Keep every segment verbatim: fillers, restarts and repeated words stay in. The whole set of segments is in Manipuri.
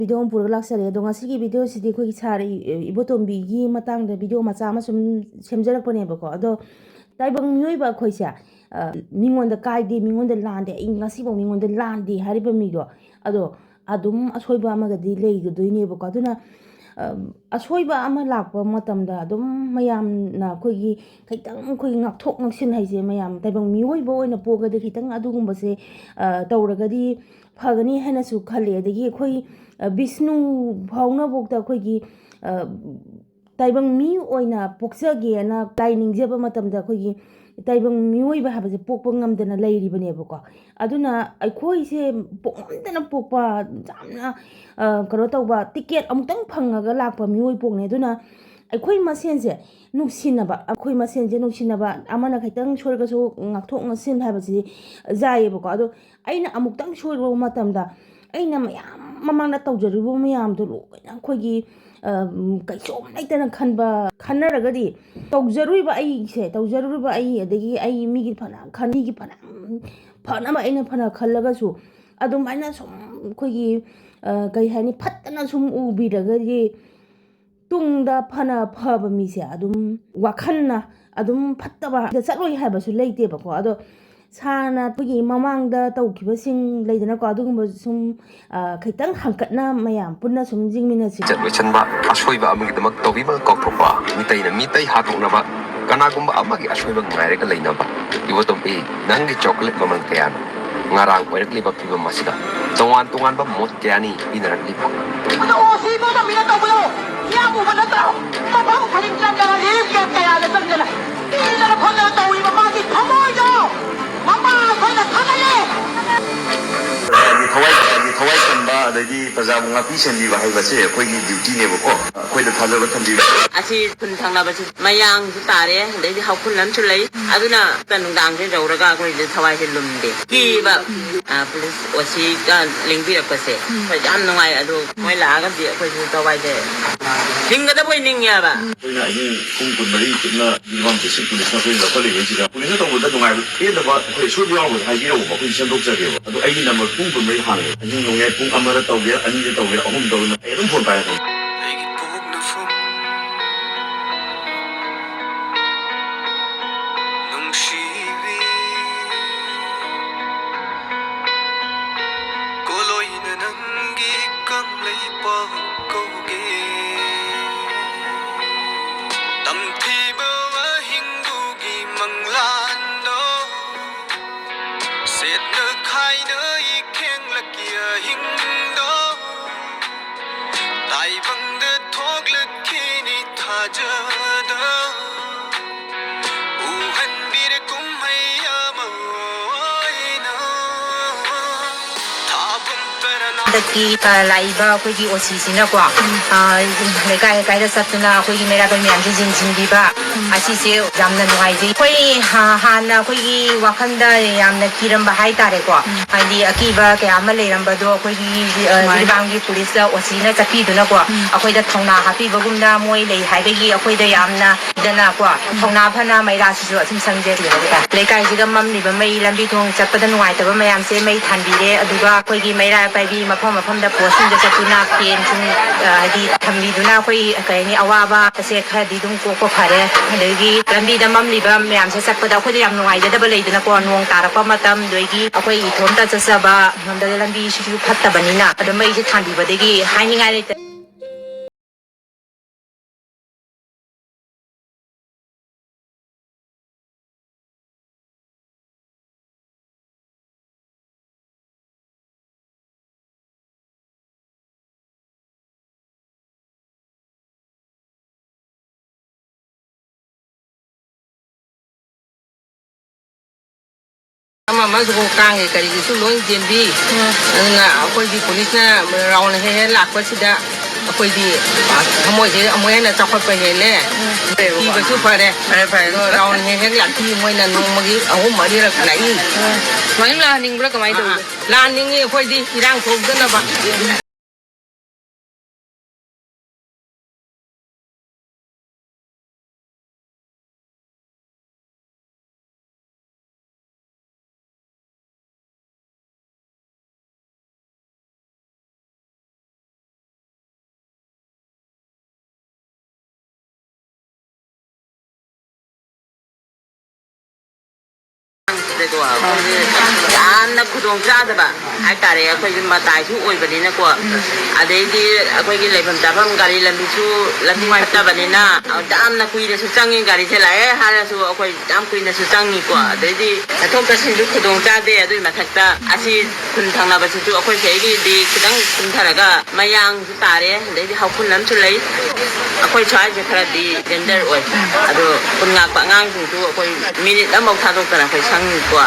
ꯚꯤꯗꯤꯑꯣ ꯑꯃ ꯄꯨꯔꯒ ꯂꯥꯛꯆꯔꯦ꯫ ꯑꯗꯣ ꯉꯁꯤꯒꯤ ꯚꯤꯗꯤꯑꯣꯁꯤꯗꯤ ꯑꯩꯈꯣꯏꯒꯤ ꯁꯥꯔ ꯏ-, ꯏꯕꯣꯇꯣꯝꯕꯤꯒꯤ ꯃꯇꯥꯡꯗ ꯚꯤꯗꯤꯑꯣ ꯃꯆꯥ ꯑꯃ ꯁꯨꯝ ꯁꯦꯝꯖꯔꯛꯄꯅꯦꯕꯀꯣ꯫ ꯑꯗꯣ ꯇꯥꯏꯕꯪ ꯃꯤꯑꯣꯏꯕ ꯑꯩꯈꯣꯏꯁꯦ, ꯑ, ꯃꯤꯉꯣꯟꯗ ꯀꯥꯏꯗꯦ, ꯃꯤꯉꯣꯟꯗ ꯂꯥꯟꯗꯦ, ꯑꯩ ꯉꯁꯤꯐꯥꯎ ꯃꯤꯉꯣꯟꯗ ꯂꯥꯟꯗꯦ ꯍꯥꯏꯔꯤꯕ ꯃꯤꯗꯣ, ꯑꯗꯣ ꯑꯗꯨꯝ ꯑꯁꯣꯏꯕ ꯑꯃꯒꯗꯤ ꯂꯩꯒꯗꯣꯏꯅꯦꯕꯀꯣ꯫ ꯑꯗꯨꯅ, ꯑ, ꯑꯁꯣꯏꯕ ꯑꯃ ꯂꯥꯛꯄ ꯃꯇꯝꯗ ꯑꯗꯨꯝ ꯃꯌꯥꯝꯅ ꯑꯩꯈꯣꯏꯒꯤ ꯈꯤꯇꯪ ꯑꯩꯈꯣꯏꯒꯤ ꯉꯥꯛꯊꯣꯛ ꯉꯥꯛꯁꯤꯟ ꯍꯥꯏꯁꯦ, ꯃꯌꯥꯝ ꯇꯥꯏꯕꯪ ꯃꯤꯑꯣꯏꯕ ꯑꯣꯏꯅ ꯄꯣꯛꯑꯒꯗꯤ ꯈꯤꯇꯪ ꯑꯗꯨꯒꯨꯝꯕꯁꯦ, ꯑ, ꯇꯧꯔꯒꯗꯤ ꯐꯒꯅꯤ ꯍꯥꯏꯅꯁꯨ ꯈꯜꯂꯤ꯫ ꯑꯗꯒꯤ ꯑꯩꯈꯣꯏ, ꯑ, ꯕꯤꯁꯅꯨ ꯐꯥꯎꯅꯐꯥꯎꯗ ꯑꯩꯈꯣꯏꯒꯤ, ꯑ, ꯇꯥꯏꯕꯪ ꯃꯤ ꯑꯣꯏꯅ ꯄꯣꯛꯆꯒꯦꯅ ꯂꯥꯏ ꯅꯤꯡꯖꯕ ꯃꯇꯝꯗ ꯑꯩꯈꯣꯏꯒꯤ ꯇꯥꯏꯕꯪ ꯃꯤꯑꯣꯏꯕ ꯍꯥꯏꯕꯁꯦ ꯄꯣꯛꯄ ꯉꯝꯗꯅ ꯂꯩꯔꯤꯕꯅꯦꯕꯀꯣ꯫ ꯑꯗꯨꯅ ꯑꯩꯈꯣꯏꯁꯦ ꯄꯣꯛꯉꯝꯗꯅ ꯄꯣꯛꯄ, ꯌꯥꯝꯅ, ꯑ, ꯀꯩꯅꯣ ꯇꯧꯕ, ꯇꯤꯀꯦꯠ ꯑꯃꯨꯛꯇꯪ ꯐꯪꯉꯒ ꯂꯥꯛꯄ ꯃꯤꯑꯣꯏ ꯄꯣꯛꯅꯦ꯫ ꯑꯗꯨꯅ ꯑꯩꯈꯣꯏ ꯃꯁꯦꯟꯁꯦ ꯅꯨꯡꯁꯤꯅꯕ, ꯑꯩꯈꯣꯏ ꯃꯁꯦꯟꯁꯦ ꯅꯨꯡꯁꯤꯅꯕ, ꯑꯃꯅ ꯈꯤꯇꯪ ꯁꯣꯏꯔꯒꯁꯨ ꯉꯥꯛꯊꯣꯛ ꯉꯥꯛꯁꯤꯟ ꯍꯥꯏꯕꯁꯤꯗꯤ ꯌꯥꯏꯌꯦꯕꯀꯣ꯫ ꯑꯗꯣ ꯑꯩꯅ ꯑꯃꯨꯛꯇꯪ ꯁꯣꯏꯔꯨꯕ ꯃꯇꯝꯗ, ꯑꯩꯅ ꯃꯌꯥꯝ ꯃꯃꯥꯡꯗ ꯇꯧꯖꯔꯨꯕ ꯃꯌꯥꯝꯗꯣ ꯂꯣꯏꯅ ꯑꯩꯈꯣꯏꯒꯤ, ꯑ, ꯀꯩꯁꯨꯝ ꯂꯩꯇꯅ ꯈꯟꯕ, ꯈꯟꯅꯔꯒꯗꯤ ꯇꯧꯖꯔꯨꯔꯤꯕ ꯑꯩꯁꯦ, ꯇꯧꯖꯔꯨꯔꯤꯕ ꯑꯩ, ꯑꯗꯒꯤ ꯑꯩ ꯃꯤꯒꯤ ꯐꯅ ꯈꯟ-, ꯃꯤꯒꯤ ꯐꯅ ꯐꯅꯕ ꯑꯩꯅ ꯐꯅ ꯈꯜꯂꯒꯁꯨ, ꯑꯗꯨꯃꯥꯏꯅ ꯁꯨꯝ ꯑꯩꯈꯣꯏꯒꯤ, ꯑ, ꯀꯩ ꯍꯥꯏꯅꯤ, ꯐꯠꯇꯅ ꯁꯨꯝ ꯎꯕꯤꯔꯒꯗꯤ ꯇꯨꯡꯗ ꯐꯅ ꯐꯕ ꯃꯤꯁꯦ ꯑꯗꯨꯝ ꯋꯥꯈꯜꯅ ꯑꯗꯨꯝ ꯐꯠꯇꯕ ꯆꯠꯂꯣꯏ ꯍꯥꯏꯕꯁꯨ ꯂꯩꯇꯦꯕꯀꯣ꯫ ꯑꯗꯣ ꯁꯥꯔꯅ ꯑꯩꯈꯣꯏꯒꯤ ꯃꯃꯥꯡꯗ ꯇꯧꯈꯤꯕꯁꯤꯡ ꯂꯩꯗꯅꯀꯣ, ꯑꯗꯨꯒꯨꯝꯕ ꯁꯨꯝ, ꯑ, ꯈꯤꯇꯪ ꯍꯪꯀꯠꯅ ꯃꯌꯥꯝ ꯄꯨꯟꯅ ꯁꯨꯝ ꯌꯦꯡꯃꯤꯟꯅꯁꯤ꯫ ꯆꯠ ꯂꯣꯏꯁꯟꯕ, ꯑꯁꯣꯏꯕ ꯑꯃꯒꯤꯗꯃꯛ ꯇꯧꯕꯤꯃꯜ ꯀꯥꯎꯊꯣꯛꯄ, ꯃꯤꯇꯩꯅ ꯃꯤꯇꯩ ꯍꯥꯠꯇꯣꯛꯅꯕ, ꯀꯅꯥꯒꯨꯝꯕ ꯑꯃꯒꯤ ꯑꯁꯣꯏꯕ ꯉꯥꯏꯔꯒ ꯂꯩꯅꯕ꯫ ꯏꯕꯣꯇꯣꯝꯕꯤ, ꯅꯪꯒꯤ ꯆꯣꯀ꯭ꯂꯦꯠ ꯃꯃꯜ ꯀꯌꯥꯅꯣ? ꯉꯔꯥꯡ ꯑꯣꯏꯔꯛꯂꯤꯕ ꯐꯤꯕꯝ ꯑꯁꯤꯗ ꯇꯣꯉꯥꯟ ꯇꯣꯉꯥꯟꯕ ꯃꯣꯠ ꯀꯌꯥꯅꯤ ꯄꯤꯅꯔꯛꯂꯤꯕ? ꯑꯗꯣ ꯑꯣ ꯁꯤꯕꯨ ꯇꯝꯕꯤꯅ ꯇꯧꯕꯗꯣ ꯌꯥꯝ ꯎꯕ ꯅꯠꯇ꯭ꯔꯣ? ꯃꯐꯝ ꯈꯨꯗꯤꯡ ꯆꯪꯗꯅ ꯔꯤꯂꯤꯐ ꯀꯦꯝꯞ ꯀꯌꯥꯗ ꯆꯪꯗꯅ ꯄꯤꯗꯅ ꯈꯣꯠꯇꯅ ꯇꯧꯔꯤꯕ ꯃꯥꯒꯤ ꯊꯃꯣꯏꯗꯣ ꯃꯃꯥ ꯑꯩꯈꯣꯏꯅ ꯊꯥꯒꯠꯂꯦ꯫ ꯄ꯭ꯔꯖꯥꯒꯤ ꯊꯋꯥꯏ, ꯄ꯭ꯔꯖꯥꯒꯤ ꯊꯋꯥꯏ ꯀꯟꯕ, ꯑꯗꯩꯗꯤ ꯄ꯭ꯔꯖꯥꯕꯨ ꯉꯥꯛꯄꯤ ꯁꯦꯟꯕꯤꯕ ꯍꯥꯏꯕꯁꯦ ꯑꯩꯈꯣꯏꯒꯤ ꯗ꯭ꯌꯨꯇꯤꯅꯦꯕꯀꯣ꯫ ꯑꯩꯈꯣꯏꯗ ꯊꯥꯖꯕ ꯊꯝꯕꯤꯕ꯫ ꯑꯁꯤ ꯈꯨꯟ ꯊꯪꯅꯕꯁꯤ ꯃꯌꯥꯡꯁꯨ ꯇꯥꯔꯦ, ꯑꯗꯩꯗꯤ ꯍꯧꯈꯨꯜ ꯑꯃꯁꯨ ꯂꯩ꯫ ꯑꯗꯨꯅ ꯅꯨꯡꯗꯥꯡꯁꯦ ꯌꯧꯔꯒ ꯑꯩꯈꯣꯏꯁꯦ ꯊꯋꯥꯏꯁꯦ ꯂꯨꯝꯗꯦ꯫ ꯀꯤꯕ, ꯑ, ꯄꯨꯂꯤꯁ ꯑꯣ ꯁꯤꯒ ꯂꯦꯡꯕꯤꯔꯛꯄꯁꯦ ꯑꯩꯈꯣꯏ ꯌꯥꯝ ꯅꯨꯡꯉꯥꯏ꯫ ꯑꯗꯣ ꯃꯣꯏ ꯂꯥꯛꯑꯒꯗꯤ ꯑꯩꯈꯣꯏꯁꯨ ꯊꯋꯥꯏꯁꯦ ꯍꯤꯡꯒꯗꯕ ꯑꯣꯏꯅꯤꯡꯉꯦꯕ꯫ ꯑꯩꯈꯣꯏꯅ ꯑꯍꯤꯡ ꯄꯨꯡ ꯀꯨꯟꯃꯔꯤ ꯆꯨꯞꯅ ꯏꯝꯐꯥꯜ ꯗꯤꯁꯇ꯭ꯔꯤꯛ ꯄꯨꯂꯤꯁꯅ ꯑꯩꯈꯣꯏ ꯂꯧꯈꯠꯂꯤꯉꯩꯁꯤꯗ ꯄꯨꯂꯤꯁꯅ ꯇꯧꯕꯗ ꯅꯨꯡꯉꯥꯏꯕ ꯄꯦꯟꯗꯕ ꯑꯩꯈꯣꯏ ꯑꯁꯣꯏꯕ ꯌꯥꯎꯔꯒꯁꯨ ꯍꯥꯏꯕꯤꯔꯛꯎꯕ, ꯑꯩꯈꯣꯏ ꯁꯦꯝꯗꯣꯛꯆꯒꯦꯕ꯫ ꯑꯗꯣ ꯑꯩꯒꯤ ꯅꯝꯕꯔ ꯄꯨꯡ ꯀꯨꯟꯃꯔꯤ ꯍꯥꯡꯉꯦ꯫ ꯑꯍꯤꯡ ꯅꯣꯡꯌꯥꯏ ꯄꯨꯡ ꯑꯃꯗ ꯇꯧꯒꯦꯔꯥ, ꯑꯅꯤꯗ ꯇꯧꯒꯦꯔꯥ, ꯑꯍꯨꯝ ꯇꯧꯒꯦꯔꯥ, ꯑꯩ ꯑꯗꯨꯝ ꯐꯣꯟ ꯄꯥꯏꯔꯛꯀꯅꯤ꯫ ꯑꯩꯒꯤ ꯄꯣꯛꯅꯐꯝ ꯅꯨꯡꯁꯤꯕꯤ, ꯀꯣꯂꯣꯏꯅ ꯅꯪꯒꯤ ꯀꯪꯂꯩꯄꯥꯛ ꯀꯧꯒꯦ꯫ ꯇꯝꯊꯤꯕ ꯑꯍꯤꯡꯗꯨꯒꯤ ꯃꯪꯂꯥꯟꯗꯣ ꯁꯦꯠꯅ ꯈꯥꯏꯅ ꯏꯈꯦꯡꯂꯛꯀꯤ ꯑꯍꯤꯡꯗꯣ ꯇꯥꯏꯕꯪꯗ ꯊꯣꯛꯂꯛꯈꯤꯅꯤ ꯊꯥꯖꯗ ꯎꯍꯟꯕꯤꯔꯦ ꯀꯨꯝꯍꯩ ꯑꯃ ꯑꯣꯏꯅ꯫ ꯊꯥꯕꯨꯝ ꯇꯔꯅ ꯍꯟꯗꯛꯀꯤ, ꯑ, ꯂꯥꯛꯏꯕ ꯑꯩꯈꯣꯏꯒꯤ ꯑꯣ ꯁꯤꯁꯤꯅꯀꯣ, ꯑ, ꯂꯩꯀꯥꯏ ꯂꯩꯀꯥꯏꯗ ꯆꯠꯇꯨꯅ ꯑꯩꯈꯣꯏꯒꯤ ꯃꯩꯔꯥ ꯄꯥꯏꯕꯤ ꯃꯌꯥꯝꯁꯦ ꯌꯦꯡꯁꯤꯟꯕꯤꯕ, ꯑꯁꯤꯁꯦ ꯌꯥꯝꯅ ꯅꯨꯡꯉꯥꯏꯖꯩ꯫ ꯑꯩꯈꯣꯏ ꯍꯥ-, ꯍꯥꯟꯅ ꯑꯩꯈꯣꯏꯒꯤ ꯋꯥꯈꯜꯗ ꯌꯥꯝꯅ ꯀꯤꯔꯝꯕ ꯍꯥꯏꯇꯥꯔꯦꯀꯣ, ꯍꯥꯏꯗꯤ ꯑꯀꯤꯕ ꯀꯌꯥ ꯑꯃ ꯂꯩꯔꯝꯕꯗꯣ ꯑꯩꯈꯣꯏꯒꯤ, ꯑ, ꯁꯨꯃꯥꯏꯅ ꯖꯤꯔꯤꯕꯥꯝꯒꯤ ꯄꯨꯂꯤꯁꯇ ꯑꯣ ꯁꯤꯅ ꯆꯠꯄꯤꯗꯨꯅꯀꯣ, ꯑꯩꯈꯣꯏꯗ ꯊꯧꯅꯥ ꯍꯥꯞꯄꯤꯕꯒꯨꯝꯅ ꯃꯣꯏ ꯂꯩ ꯍꯥꯏꯕꯒꯤ ꯑꯩꯈꯣꯏꯗ ꯌꯥꯝꯅ ꯗꯅꯀꯣ, ꯊꯧꯅꯥ ꯐꯅ ꯃꯩꯔꯥꯁꯤꯁꯨ ꯑꯗꯨꯝ ꯁꯪꯖꯔꯤ ꯍꯥꯏꯕ ꯇꯥꯔꯦ꯫ ꯂꯩꯀꯥꯏꯁꯤꯗ ꯃꯝꯂꯤꯕ ꯃꯩ, ꯂꯝꯕꯤ ꯊꯣꯡ ꯆꯠꯄꯗ ꯅꯨꯡꯉꯥꯏꯇꯕ ꯃꯌꯥꯝꯁꯦ ꯃꯩ ꯊꯥꯟꯕꯤꯔꯦ꯫ ꯑꯗꯨꯒ ꯑꯩꯈꯣꯏꯒꯤ ꯃꯩꯔꯥ ꯄꯥꯏꯕꯤ ꯃꯐꯝ ꯃꯐꯝꯗ ꯄꯣꯁꯁꯤꯡꯗ ꯆꯠꯇꯨꯅ ꯐꯦꯟ ꯁꯨꯝ, ꯑ, ꯍꯥꯏꯗꯤ ꯊꯝꯕꯤꯗꯨꯅ ꯑꯩꯈꯣꯏ, ꯀꯩ ꯍꯥꯏꯅꯤ, ꯑꯋꯥꯕ ꯑꯁꯦ ꯈꯔꯗꯤ ꯑꯗꯨꯝ ꯀꯣꯛꯄ ꯐꯔꯦ꯫ ꯑꯗꯒꯤ ꯂꯝꯕꯤꯗ ꯃꯝꯂꯤꯕ ꯃꯌꯥꯝꯁꯦ ꯆꯠꯄꯗ ꯑꯩꯈꯣꯏꯗ ꯌꯥꯝ ꯅꯨꯡꯉꯥꯏꯖꯗꯕ ꯂꯩꯗꯅꯀꯣ, ꯅꯣꯡ ꯇꯥꯔꯛꯄ ꯃꯇꯝ, ꯑꯗꯒꯤ ꯑꯩꯈꯣꯏ ꯏꯊꯣꯝꯇ ꯆꯠꯆꯕ ꯉꯝꯗꯕ, ꯂꯝꯕꯤꯁꯤꯁꯨ ꯐꯠꯇꯕꯅꯤꯅ꯫ ꯑꯗꯣ ꯃꯩꯁꯦ ꯊꯥꯟꯕꯤꯕꯗꯒꯤ ꯍꯥꯏꯅꯤꯡꯉꯥꯏ ꯂꯩꯇꯦ꯫ ꯑꯃ ꯑꯃꯁꯨ ꯀꯥꯡꯒꯤ ꯀꯔꯤꯒꯤꯁꯨ ꯂꯣꯏ ꯆꯦꯟꯕꯤ꯫ ꯎꯝ꯫ ꯑꯗꯨꯅ ꯑꯩꯈꯣꯏꯒꯤ ꯄꯨꯂꯤꯁꯅ ꯔꯥꯎꯟ ꯍꯦꯛ ꯍꯦꯛ ꯂꯥꯛꯄꯁꯤꯗ ꯑꯩꯈꯣꯏꯗꯤ, ꯑ, ꯊꯃꯣꯏꯁꯦ ꯑꯃꯨꯛ ꯍꯦꯟꯅ ꯆꯥꯎꯈꯠꯄ ꯍꯦꯜꯂꯦ꯫ ꯎꯝ꯫ ꯀꯤꯕꯁꯨ ꯐꯔꯦ꯫ ꯐꯔꯦ, ꯐꯔꯦ꯫ ꯑꯗꯣ ꯔꯥꯎꯟ ꯍꯦꯛ ꯍꯦꯛ ꯂꯥꯛꯄꯤ, ꯃꯣꯏꯅ ꯅꯣꯡꯃꯒꯤ ꯑꯍꯨꯝ ꯃꯔꯤꯔꯛ ꯂꯥꯛꯏ꯫ ꯎꯝ꯫ ꯁꯨꯃꯥꯏꯅ ꯂꯥꯛꯍꯟꯅꯤꯡꯕ꯭ꯔꯥ ꯀꯃꯥꯏꯅ ꯇꯧꯕꯅꯣ? ꯑꯥ, ꯂꯥꯛꯍꯟꯅꯤꯡꯉꯤ ꯑꯩꯈꯣꯏꯗꯤ ꯏꯔꯥꯡ ꯊꯣꯛꯇꯅꯕ꯫ ꯀꯣ, ꯑꯩꯈꯣꯏꯒꯤ ꯌꯥꯝꯅ ꯈꯨꯗꯣꯡ ꯆꯥꯗꯕ ꯍꯥꯏꯇꯥꯔꯦ꯫ ꯑꯩꯈꯣꯏꯒꯤ ꯃꯇꯥꯏꯁꯨ ꯑꯣꯏꯕꯅꯤꯅꯀꯣ, ꯑꯗꯩꯗꯤ ꯑꯩꯈꯣꯏꯒꯤ ꯂꯩꯐꯝ ꯆꯥꯐꯝ ꯒꯥꯔꯤ ꯂꯝꯕꯤꯁꯨ ꯂꯝꯕꯤ ꯅꯨꯡꯉꯥꯏꯇꯕꯅꯤꯅ ꯌꯥꯝꯅ ꯀꯨꯏꯅꯁꯨ ꯆꯪꯉꯤ꯫ ꯒꯥꯔꯤꯁꯦ ꯂꯥꯛꯑꯦ ꯍꯥꯏꯔꯁꯨ ꯑꯩꯈꯣꯏ ꯌꯥꯝ ꯀꯨꯏꯅꯁꯨ ꯆꯪꯉꯤꯀꯣ꯫ ꯑꯗꯩꯗꯤ ꯆꯠꯊꯣꯛ ꯆꯠꯁꯤꯟꯁꯨ ꯈꯨꯗꯣꯡ ꯆꯥꯗꯦ꯫ ꯑꯗꯨꯒꯤ ꯃꯊꯛꯇ ꯑꯁꯤ ꯈꯨꯟ ꯊꯪꯅꯕꯁꯤꯁꯨ ꯑꯩꯈꯣꯏ ꯁꯤꯗꯒꯤꯗꯤ ꯈꯤꯇꯪ ꯀꯨꯝꯊꯔꯒ ꯃꯌꯥꯡꯁꯨ ꯇꯥꯔꯦ, ꯑꯗꯩꯗꯤ ꯍꯧꯈꯨꯜ ꯑꯃꯁꯨ ꯂꯩ꯫ ꯑꯩꯈꯣꯏ ꯁ꯭ꯋꯥꯏꯁꯦ ꯈꯔꯗꯤ ꯗꯦꯟꯖꯔ ꯑꯣꯏ꯫ ꯑꯗꯣ ꯈꯨꯟ ꯉꯥꯛꯄ ꯑꯉꯥꯡꯁꯤꯡꯁꯨ ꯑꯩꯈꯣꯏ ꯃꯤꯅꯤꯠ ꯑꯃꯐꯥꯎ ꯊꯥꯗꯣꯛꯇꯅ ꯑꯩꯈꯣꯏ ꯁꯪꯉꯤꯀꯣ꯫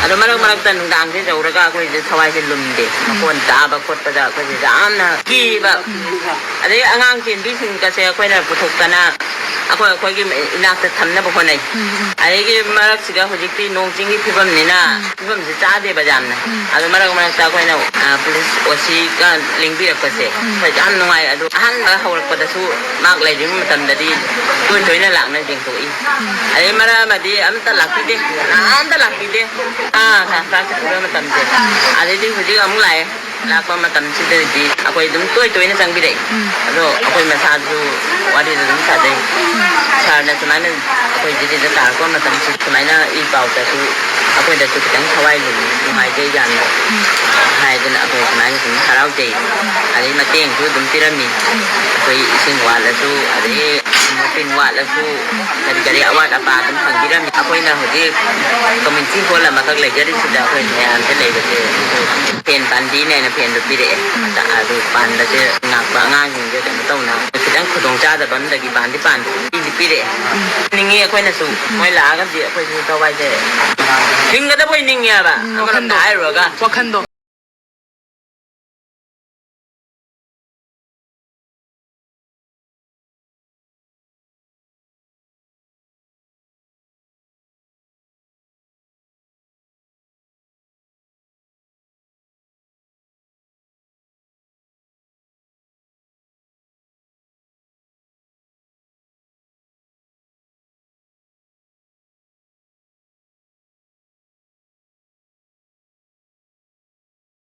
ꯑꯗꯣ ꯃꯔꯛ ꯃꯔꯛꯇ ꯅꯨꯡꯗꯥꯡꯁꯦ ꯌꯧꯔꯒ ꯑꯩꯈꯣꯏꯁꯦ ꯊꯋꯥꯏꯁꯦ ꯂꯨꯝꯗꯦ꯫ ꯃꯈꯣꯟ ꯇꯥꯕ ꯈꯣꯠꯄꯗ ꯑꯩꯈꯣꯏꯁꯦ ꯌꯥꯝꯅ ꯀꯤꯕ꯫ ꯑꯗꯩ ꯑꯉꯥꯡ ꯆꯦꯟꯕꯤꯁꯤꯡꯒꯁꯦ ꯑꯩꯈꯣꯏꯅ ꯄꯨꯊꯣꯛꯇꯅ ꯑꯩꯈꯣꯏ ꯑꯩꯈꯣꯏꯒꯤ ꯏꯅꯥꯛꯇ ꯊꯝꯅꯕ ꯍꯣꯠꯅꯩ꯫ ꯑꯗꯒꯤ ꯃꯔꯛꯁꯤꯗ ꯍꯧꯖꯤꯛꯇꯤ ꯅꯣꯡ ꯆꯤꯡꯒꯤ ꯐꯤꯕꯝꯅꯤꯅ ꯐꯤꯕꯝꯁꯦ ꯆꯥꯗꯦꯕ ꯌꯥꯝꯅ꯫ ꯑꯗꯣ ꯃꯔꯛ ꯃꯔꯛꯇ ꯑꯩꯈꯣꯏꯅ, ꯑ, ꯄꯨꯂꯤꯁ ꯑꯣ ꯁꯤꯒ ꯂꯦꯡꯕꯤꯔꯛꯄꯁꯦ ꯑꯩꯈꯣꯏ ꯌꯥꯝ ꯅꯨꯡꯉꯥꯏ꯫ ꯑꯗꯣ ꯑꯍꯥꯟꯕ ꯍꯧꯔꯛꯄꯗꯁꯨ ꯃꯍꯥꯛ ꯂꯩꯔꯤꯕ ꯃꯇꯝꯗꯗꯤ ꯇꯣꯏ ꯇꯣꯏꯅ ꯂꯥꯛꯅ ꯌꯦꯡꯊꯣꯛꯏ꯫ ꯑꯗꯩ ꯃꯔꯛ ꯑꯃꯗꯤ ꯑꯝꯇ ꯂꯥꯛꯄꯤꯗꯦ, ꯀꯅꯥꯝꯇ ꯂꯥꯛꯄꯤꯗꯦ꯫ ꯑꯥ, ꯀ꯭ꯂꯥꯁ ꯀ꯭ꯂꯥꯁ ꯆꯠꯄ ꯃꯇꯝꯁꯦ꯫ ꯑꯗꯩꯗꯤ ꯍꯧꯖꯤꯛ ꯑꯃꯨꯛ ꯂꯥꯛꯑꯦ꯫ ꯂꯥꯛꯄ ꯃꯇꯝꯁꯤꯗꯗꯤ ꯑꯩꯈꯣꯏ ꯑꯗꯨꯝ ꯇꯣꯏ ꯇꯣꯏꯅ ꯆꯪꯕꯤꯔꯛꯏ꯫ ꯑꯗꯣ ꯑꯩꯈꯣꯏ ꯃꯁꯥꯁꯨ ꯋꯥꯔꯤꯗ ꯑꯗꯨꯝ ꯁꯥꯖꯩ꯫ ꯁꯥꯔꯅ ꯁꯨꯃꯥꯏꯅ ꯑꯩꯈꯣꯏ ꯖꯤꯔꯤꯗ ꯇꯥꯔꯛꯄ ꯃꯇꯝꯁꯤ ꯁꯨꯃꯥꯏꯅ ꯏ ꯄꯥꯎꯗꯁꯨ ꯑꯩꯈꯣꯏꯗꯁꯨ ꯈꯤꯇꯪ ꯊꯋꯥꯏ ꯂꯨꯝꯃꯤ, ꯅꯨꯡꯉꯥꯏꯖꯩ ꯌꯥꯝꯅ ꯍꯥꯏꯗꯅ ꯑꯩꯈꯣꯏ ꯁꯨꯃꯥꯏꯅ ꯁꯨꯝ ꯍꯔꯥꯎꯖꯩ꯫ ꯑꯗꯩ ꯃꯇꯦꯡꯁꯨ ꯑꯗꯨꯝ ꯄꯤꯔꯝꯃꯤ꯫ ꯑꯩꯈꯣꯏ ꯏꯁꯤꯡ ꯋꯥꯠꯂꯁꯨ, ꯑꯗꯩ ꯃꯣꯇꯤꯟ ꯋꯥꯠꯂꯁꯨ, ꯀꯔꯤ ꯀꯔꯤ ꯑꯋꯥꯠ ꯑꯄꯥ ꯑꯗꯨꯝ ꯐꯪꯕꯤꯔꯝꯃꯤ꯫ ꯑꯩꯈꯣꯏꯅ ꯍꯧꯖꯤꯛ ꯀꯝꯃ꯭ꯌꯨꯅꯤꯇꯤ ꯍꯣꯜ ꯑꯃꯈꯛ ꯂꯩꯖꯔꯤꯁꯤꯗ ꯑꯩꯈꯣꯏ ꯃꯌꯥꯝꯁꯦ ꯂꯩꯕꯁꯦ, ꯐꯦꯟ ꯄꯥꯟꯕꯤꯅꯦꯅ ꯐꯦꯟꯗꯣ ꯄꯤꯔꯛꯑꯦ꯫ ꯑꯗꯨ ꯄꯥꯟꯕꯁꯦ ꯉꯥꯛꯄ ꯑꯉꯥꯡꯁꯤꯡꯁꯦ ꯀꯩꯅꯣ ꯇꯧꯅ ꯈꯤꯇꯪ ꯈꯨꯗꯣꯡ ꯆꯥꯗꯕ ꯑꯃꯗꯒꯤ ꯄꯥꯟꯗꯤ ꯄꯥꯟꯗꯦ, ꯄꯤꯗꯤ ꯄꯤꯔꯛꯑꯦ꯫ ꯅꯤꯡꯉꯤ ꯑꯩꯈꯣꯏꯅꯁꯨ, ꯃꯣꯏ ꯂꯥꯛꯑꯒꯗꯤ ꯑꯩꯈꯣꯏꯁꯨ ꯊꯋꯥꯏꯁꯦ ꯍꯤꯡꯒꯗꯕ ꯑꯣꯏ ꯅꯤꯡꯉꯦꯕ꯫ ꯎꯝ, ꯑꯃꯔꯣꯝꯗ ꯋꯥꯈꯟꯗꯣ꯫ ꯍꯥꯏꯔꯨꯔꯒ ꯋꯥꯈꯟꯗꯣ꯫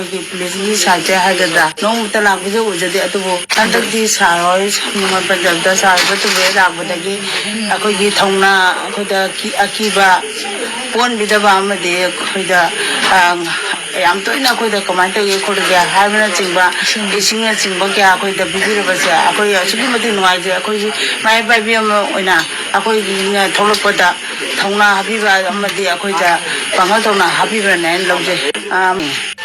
ꯑꯩꯈꯣꯏꯒꯤ ꯄꯨꯂꯤꯁꯀꯤ ꯁꯥꯏꯠꯇ ꯍꯥꯏꯒꯗ꯭ꯔꯥ, ꯅꯣꯡꯃꯇ ꯂꯥꯛꯄꯁꯨ ꯎꯖꯗꯦ꯫ ꯑꯗꯨꯕꯨ ꯍꯟꯗꯛꯇꯤ ꯁꯥꯔ ꯍꯣꯏ ꯁꯪꯒꯨꯝꯕ ꯄꯟꯖꯕꯗ ꯁꯥꯔ ꯍꯣꯏ ꯇꯨꯔꯦꯜ ꯂꯥꯛꯄꯗꯒꯤ ꯑꯩꯈꯣꯏꯒꯤ ꯊꯧꯅꯥ, ꯑꯩꯈꯣꯏꯗ ꯑꯀꯤ-, ꯑꯀꯤꯕ ꯀꯣꯟꯕꯤꯗꯕ ꯑꯃꯗꯤ ꯑꯩꯈꯣꯏꯗ, ꯑ, ꯌꯥꯝ ꯇꯣꯏꯅ ꯑꯩꯈꯣꯏꯗ ꯀꯃꯥꯏꯅ ꯇꯧꯒꯦ ꯈꯣꯠꯂꯒꯦ ꯍꯥꯏꯕꯅꯆꯤꯡꯕ, ꯏꯁꯤꯡ꯫ ꯏꯁꯤꯡꯅꯆꯤꯡꯕ ꯀꯌꯥ ꯑꯩꯈꯣꯏꯗ ꯄꯤꯕꯤꯔꯕꯁꯦ ꯑꯩꯈꯣꯏ ꯑꯁꯨꯛꯀꯤ ꯃꯇꯤꯛ ꯅꯨꯡꯉꯥꯏꯖꯩ꯫ ꯑꯩꯈꯣꯏꯒꯤ ꯃꯥꯏ ꯄꯥꯏꯕꯤ ꯑꯃ ꯑꯣꯏꯅ ꯑꯩꯈꯣꯏꯒꯤꯅ ꯊꯣꯛꯂꯛꯄꯗ ꯊꯧꯅꯥ ꯍꯥꯞꯄꯤꯕ ꯑꯃꯗꯤ ꯑꯩꯈꯣꯏꯗ ꯄꯥꯡꯒꯜ ꯊꯧꯅꯥ ꯍꯥꯞꯄꯤꯕꯅꯦꯅ ꯂꯧꯖꯩ꯫ ꯑ,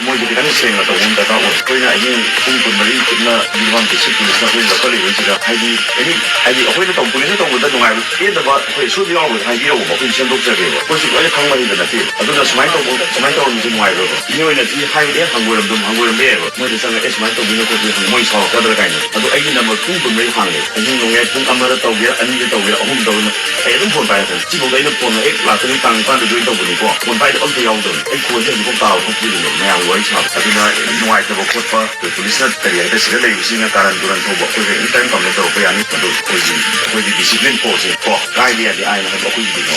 ꯃꯣꯏꯁꯦ ꯈꯤꯇꯪ ꯁꯦꯡꯅ ꯇꯧꯕ ꯑꯃ ꯗꯔꯀꯥꯔ ꯑꯣꯏ꯫ ꯑꯩꯈꯣꯏꯅ ꯑꯍꯤꯡ ꯄꯨꯡ ꯀꯨꯟꯃꯔꯤ ꯆꯨꯞꯅ ꯌꯨꯝꯐꯝ ꯗꯤꯁꯇ꯭ꯔꯤꯛ ꯄꯨꯂꯤꯁꯅ ꯑꯩꯈꯣꯏ ꯂꯧꯈꯠꯂꯤꯕꯁꯤꯗ, ꯍꯥꯏꯗꯤ ꯑꯦꯅꯤ, ꯍꯥꯏꯗꯤ ꯑꯩꯈꯣꯏꯅ ꯇꯧ-, ꯄꯨꯂꯤꯁꯅ ꯇꯧꯕꯗ ꯅꯨꯡꯉꯥꯏꯕ ꯄꯦꯟꯗꯕ ꯑꯩꯈꯣꯏ ꯁꯣꯏꯕ ꯌꯥꯎꯔꯒꯗꯤ ꯍꯥꯏꯕꯤꯔꯛꯑꯣꯕ, ꯑꯩꯈꯣꯏ ꯁꯦꯝꯗꯣꯛꯆꯒꯦꯕ꯫ ꯑꯩꯈꯣꯏꯁꯨ ꯂꯣꯏꯅ ꯈꯪꯕ ꯍꯩꯕ ꯅꯠꯇꯦ꯫ ꯑꯗꯨꯅ ꯁꯨꯃꯥꯏꯅ ꯇꯧꯕ, ꯁꯨꯃꯥꯏꯅ ꯇꯧꯔꯝꯕꯁꯦ ꯅꯨꯡꯉꯥꯏꯔꯣꯏꯕ꯫ ꯏꯅꯦ ꯑꯣꯏꯅꯗꯤ ꯍꯥꯏꯕꯗꯤ, ꯑꯦ, ꯍꯪꯒꯣꯏꯔꯝꯗ-, ꯍꯪꯒꯣꯏꯔꯝꯕ ꯌꯥꯏꯕ꯫ ꯃꯣꯏꯗ ꯆꯪꯉꯒ, "ꯑꯦ, ꯁꯨꯃꯥꯏꯅ ꯇꯧꯗꯣꯏꯅꯣ ꯈꯣꯠꯇꯣꯏꯅꯣ", ꯃꯣꯏ ꯁꯥꯎꯔꯛꯀꯗ꯭ꯔꯥ ꯀꯥꯏꯅ꯫ ꯑꯗꯣ ꯑꯩꯒꯤ ꯅꯝꯕꯔ ꯄꯨꯡ ꯀꯨꯟꯃꯔꯤ ꯍꯥꯡꯉꯦ꯫ ꯑꯍꯤꯡ ꯅꯣꯡꯌꯥꯏ ꯄꯨꯡ ꯑꯃꯗ ꯇꯧꯒꯦꯔꯥ, ꯑꯅꯤꯗ ꯇꯧꯒꯦꯔꯥ, ꯑꯍꯨꯝ ꯇꯧꯒꯦꯔꯥ, ꯑꯩ ꯑꯗꯨꯝ ꯐꯣꯟ ꯄꯥꯏꯔꯛꯀꯅꯤ꯫ ꯁꯤꯐꯥꯎꯗ ꯑꯩꯅ ꯐꯣꯟ ꯍꯦꯛ ꯂꯥꯛꯀꯅꯤ, ꯇꯥꯡ ꯅꯤꯄꯥꯟꯗ ꯖꯣꯏꯟ ꯇꯧꯕꯅꯤꯀꯣ, ꯐꯣꯟ ꯄꯥꯏꯗꯕ ꯑꯝꯇ ꯌꯥꯎꯗꯕꯅꯤ꯫ ꯑꯩ ꯈꯣꯟꯁꯦ ꯍꯧꯖꯤꯛꯐꯥꯎ ꯇꯥꯕ ꯐꯠꯇ꯭ꯔꯤꯕꯅꯦ ꯃꯌꯥꯝꯒꯤ ꯋꯥꯔꯤ ꯁꯥꯕ꯫ ꯑꯗꯨꯅ ꯅꯨꯡꯉꯥꯏꯇꯕ ꯈꯣꯠꯄ, ꯑꯩꯈꯣꯏ ꯄꯨꯂꯤꯁꯅ ꯀꯔꯤ ꯍꯥꯏꯇꯥꯔꯦ, ꯁꯤꯗ ꯂꯩꯕꯁꯤꯡꯅ ꯀꯥꯔꯟ ꯇꯨꯔꯟ ꯊꯧꯕ, ꯑꯩꯈꯣꯏꯁꯨ ꯑꯦꯅꯤ ꯇꯥꯏꯝ ꯀꯝꯄ꯭ꯂꯦꯟ ꯇꯧꯔꯛꯄ ꯌꯥꯅꯤ꯫ ꯑꯗꯨ ꯑꯩꯈꯣꯏꯒꯤ, ꯑꯩꯈꯣꯏꯒꯤ ꯗꯤꯁꯤꯄ꯭ꯂꯤꯟ ꯀꯣꯗꯁꯦ ꯀꯣ, ꯀꯥꯏꯕ ꯌꯥꯗꯦ꯫ ꯑꯥꯏꯟ ꯍꯥꯏꯕ ꯑꯩꯈꯣꯏꯒꯤꯗꯤꯀꯣ,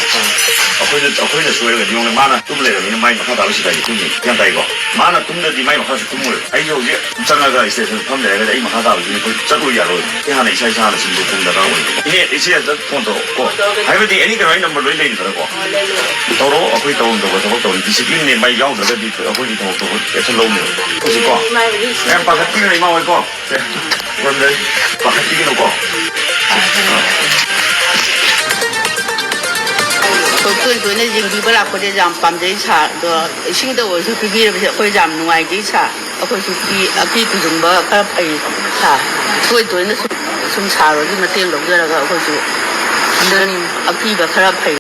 ꯑꯩꯈꯣꯏꯅ, ꯑꯩꯈꯣꯏꯅ ꯁꯣꯏꯔꯒꯗꯤ ꯌꯦꯡꯉꯨꯅꯦ, ꯃꯥꯅ ꯇꯨꯝ ꯂꯩꯔꯕꯅꯤꯅ ꯃꯥꯏ ꯃꯈꯥ ꯇꯥꯕ ꯁꯤꯐꯥꯏꯗꯤ ꯇꯨꯝꯅꯤ꯫ ꯒ꯭ꯌꯥꯟ ꯇꯥꯏꯀꯣ? ꯃꯥꯅ ꯇꯨꯝꯗ꯭ꯔꯗꯤ ꯃꯥꯏ ꯃꯈꯥꯁꯨ ꯇꯨꯝꯃꯣꯏ꯫ ꯑꯩꯁꯨ ꯍꯧꯖꯤꯛ ꯆꯪꯉꯒ ꯁ꯭ꯇꯦꯁꯟ ꯐꯝ ꯂꯩꯔꯒꯗꯤ ꯑꯩ ꯃꯈꯥ ꯇꯥꯕꯁꯤꯗꯤ ꯑꯩꯈꯣꯏ ꯆꯠꯂꯨ ꯌꯥꯔꯣꯏ꯫ ꯑꯩ ꯍꯥꯟꯅ ꯏꯁꯥ ꯏꯁꯥꯅ ꯁꯤꯟꯗꯣꯛꯄ ꯑꯃ ꯗꯔꯀꯥꯔ ꯑꯣꯏ꯫ ꯏꯅꯦ, ꯏꯆꯦ ꯑꯝꯇ ꯐꯣꯟ ꯇꯧꯔꯛꯑꯣ ꯀꯣ꯫ ꯍꯥꯏꯕꯗꯤ ꯑꯦꯅꯤ ꯀꯩꯅꯣ ꯑꯩ ꯅꯝꯕꯔ ꯂꯣꯏ ꯂꯩꯔꯤꯗꯅꯀꯣ꯫ ꯇꯧꯔꯛꯑꯣ, ꯑꯩꯈꯣꯏ ꯇꯧꯐꯝ ꯊꯣꯛꯄ ꯊꯕꯛ ꯇꯧꯅꯤ꯫ ꯗꯤꯁꯤꯄ꯭ꯂꯤꯟꯅꯦ, ꯃꯥꯏ ꯌꯥꯎꯗ꯭ꯔꯒꯗꯤ ꯑꯩꯈꯣꯏꯒꯤ ꯊꯕꯛꯇꯣ ꯑꯦꯛꯁꯟ ꯂꯧꯅꯦꯕ꯫ ꯍꯧꯖꯤꯛꯀꯣ꯫ ꯌꯥꯝ ꯄꯥꯈꯠꯄꯤꯒꯅꯨ ꯏꯃꯥ ꯍꯣꯏ ꯀꯣ꯫ ꯁꯦ, ꯄꯥꯈꯠꯄꯤꯒꯅꯨꯀꯣ꯫ ꯑꯩꯈꯣꯏ ꯇꯣꯏ ꯇꯣꯏꯅ ꯌꯦꯡꯕꯤꯕ ꯂꯥꯛꯄꯁꯦ ꯌꯥꯝ ꯄꯥꯝꯖꯩ ꯁꯥꯔ꯫ ꯑꯗꯣ ꯏꯁꯤꯡꯗ ꯑꯣꯏꯔꯁꯨ ꯄꯤꯕꯤꯔꯕꯁꯦ ꯑꯩꯈꯣꯏ ꯌꯥꯝ ꯅꯨꯡꯉꯥꯏꯖꯩ ꯁꯥꯔ꯫ ꯑꯩꯈꯣꯏꯁꯨ ꯄꯤ-, ꯑꯀꯤ ꯈꯨꯖꯨꯡꯕ ꯈꯔ ꯐꯩ ꯁꯥꯔ꯫ ꯇꯣꯏ ꯇꯣꯏꯅ ꯁꯨꯝ, ꯁꯨꯝ ꯁꯥꯔ ꯍꯣꯏꯒꯤ ꯃꯇꯦꯡ ꯂꯧꯖꯔꯒ ꯑꯩꯈꯣꯏꯁꯨ ꯑꯀꯤꯕ ꯈꯔ ꯐꯩ꯫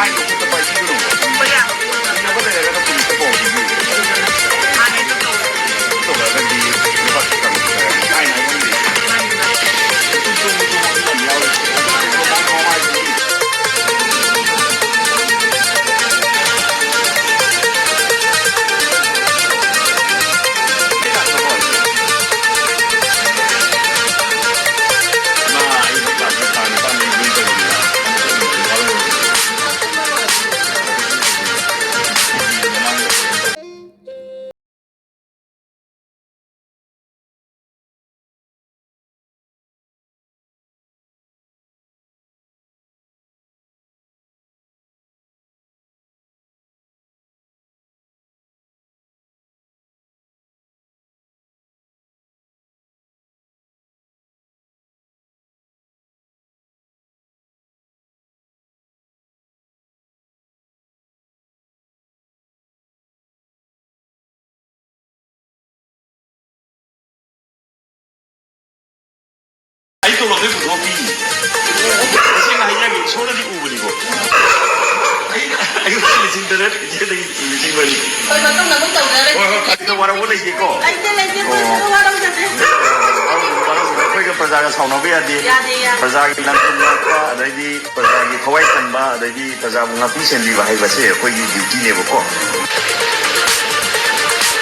ꯍꯥꯏꯕ ꯈꯣꯠꯄ ꯄꯥꯏꯕꯤꯒꯅꯨ꯫ ꯍꯣꯏ, ꯌꯥꯕ ꯄꯣꯠ ꯅꯠꯇꯦ꯫ ꯊꯤꯡꯅꯕ ꯂꯩꯔꯒꯅ ꯄꯨꯂꯤꯁꯇ ꯄꯥꯎ ꯄꯤꯕꯤꯌꯨ꯫ ꯃꯥꯅꯦ, ꯑꯗꯨ ꯇꯧꯔꯣ꯫ ꯑꯗꯨ ꯇꯧꯔꯒꯗꯤ ꯂꯨꯄꯥ ꯆꯥꯇ꯭ꯔꯨꯛ ꯀꯥꯏꯅ ꯍꯥꯏꯕ ꯑꯃ ꯂꯩ꯫ ꯃꯥꯅꯦ, ꯃꯥꯅꯦ꯫ ꯁꯨꯝ ꯇꯣꯡꯕ ꯇꯣꯡꯕ ꯑꯗꯨ ꯌꯥꯝ ꯌꯥꯎꯋꯦ꯫ ꯑꯗꯨ ꯇꯣꯡꯕ ꯇꯣꯡꯕ ꯍꯥꯏꯕꯗꯤ ꯑꯩ ꯇꯣꯂꯣꯞꯇꯩ ꯄꯨꯊꯣꯛꯑ ꯄꯤꯅꯤ꯫ ꯇꯁꯦꯡꯅ ꯍꯥꯏꯖꯒꯦ, ꯏꯁꯣꯔꯅꯗꯤ ꯎꯕꯅꯤꯀꯣ꯫ ꯑꯩ, ꯑꯩꯉꯣꯟꯗ ꯂꯤꯁꯤꯡ ꯇꯔꯦꯠ, ꯏꯆꯦꯗꯒꯤ ꯂꯤꯁꯤꯡ ꯃꯔꯤ꯫ ꯍꯣꯏ, ꯃꯇꯨꯡꯗ ꯑꯃꯨꯛ ꯇꯧꯖꯔꯒꯦ꯫ ꯍꯣꯏ, ꯍꯣꯏ, ꯀꯔꯤꯗ ꯋꯥꯔꯧꯕ ꯂꯩꯇꯦꯀꯣ? ꯂꯩꯇꯦ, ꯂꯩꯇꯦ, ꯑꯣ꯫ ꯃꯇꯨꯡꯗ ꯋꯥꯔꯧꯖꯗꯦ꯫ ꯋꯥꯔꯧꯕꯤꯅꯨ, ꯋꯥꯔꯧꯕꯤꯅꯨ꯫ ꯑꯩꯈꯣꯏꯒ ꯄ꯭ꯔꯖꯥꯒ ꯁꯥꯎꯅꯕ ꯌꯥꯗꯦ꯫ ꯌꯥꯗꯦ, ꯌꯥꯗꯦ꯫ ꯄ꯭ꯔꯖꯥꯒꯤ ꯂꯟ ꯊꯨꯝ ꯉꯥꯛꯄ, ꯑꯗꯩꯗꯤ ꯄ꯭ꯔꯖꯥꯒꯤ ꯊꯋꯥꯏ ꯀꯟꯕ, ꯑꯗꯩꯗꯤ ꯄ꯭ꯔꯖꯥꯕꯨ ꯉꯥꯛꯄꯤ ꯁꯦꯟꯕꯤꯕ ꯍꯥꯏꯕꯁꯦ ꯑꯩꯈꯣꯏꯒꯤ duty-ꯅꯦꯕꯀꯣ꯫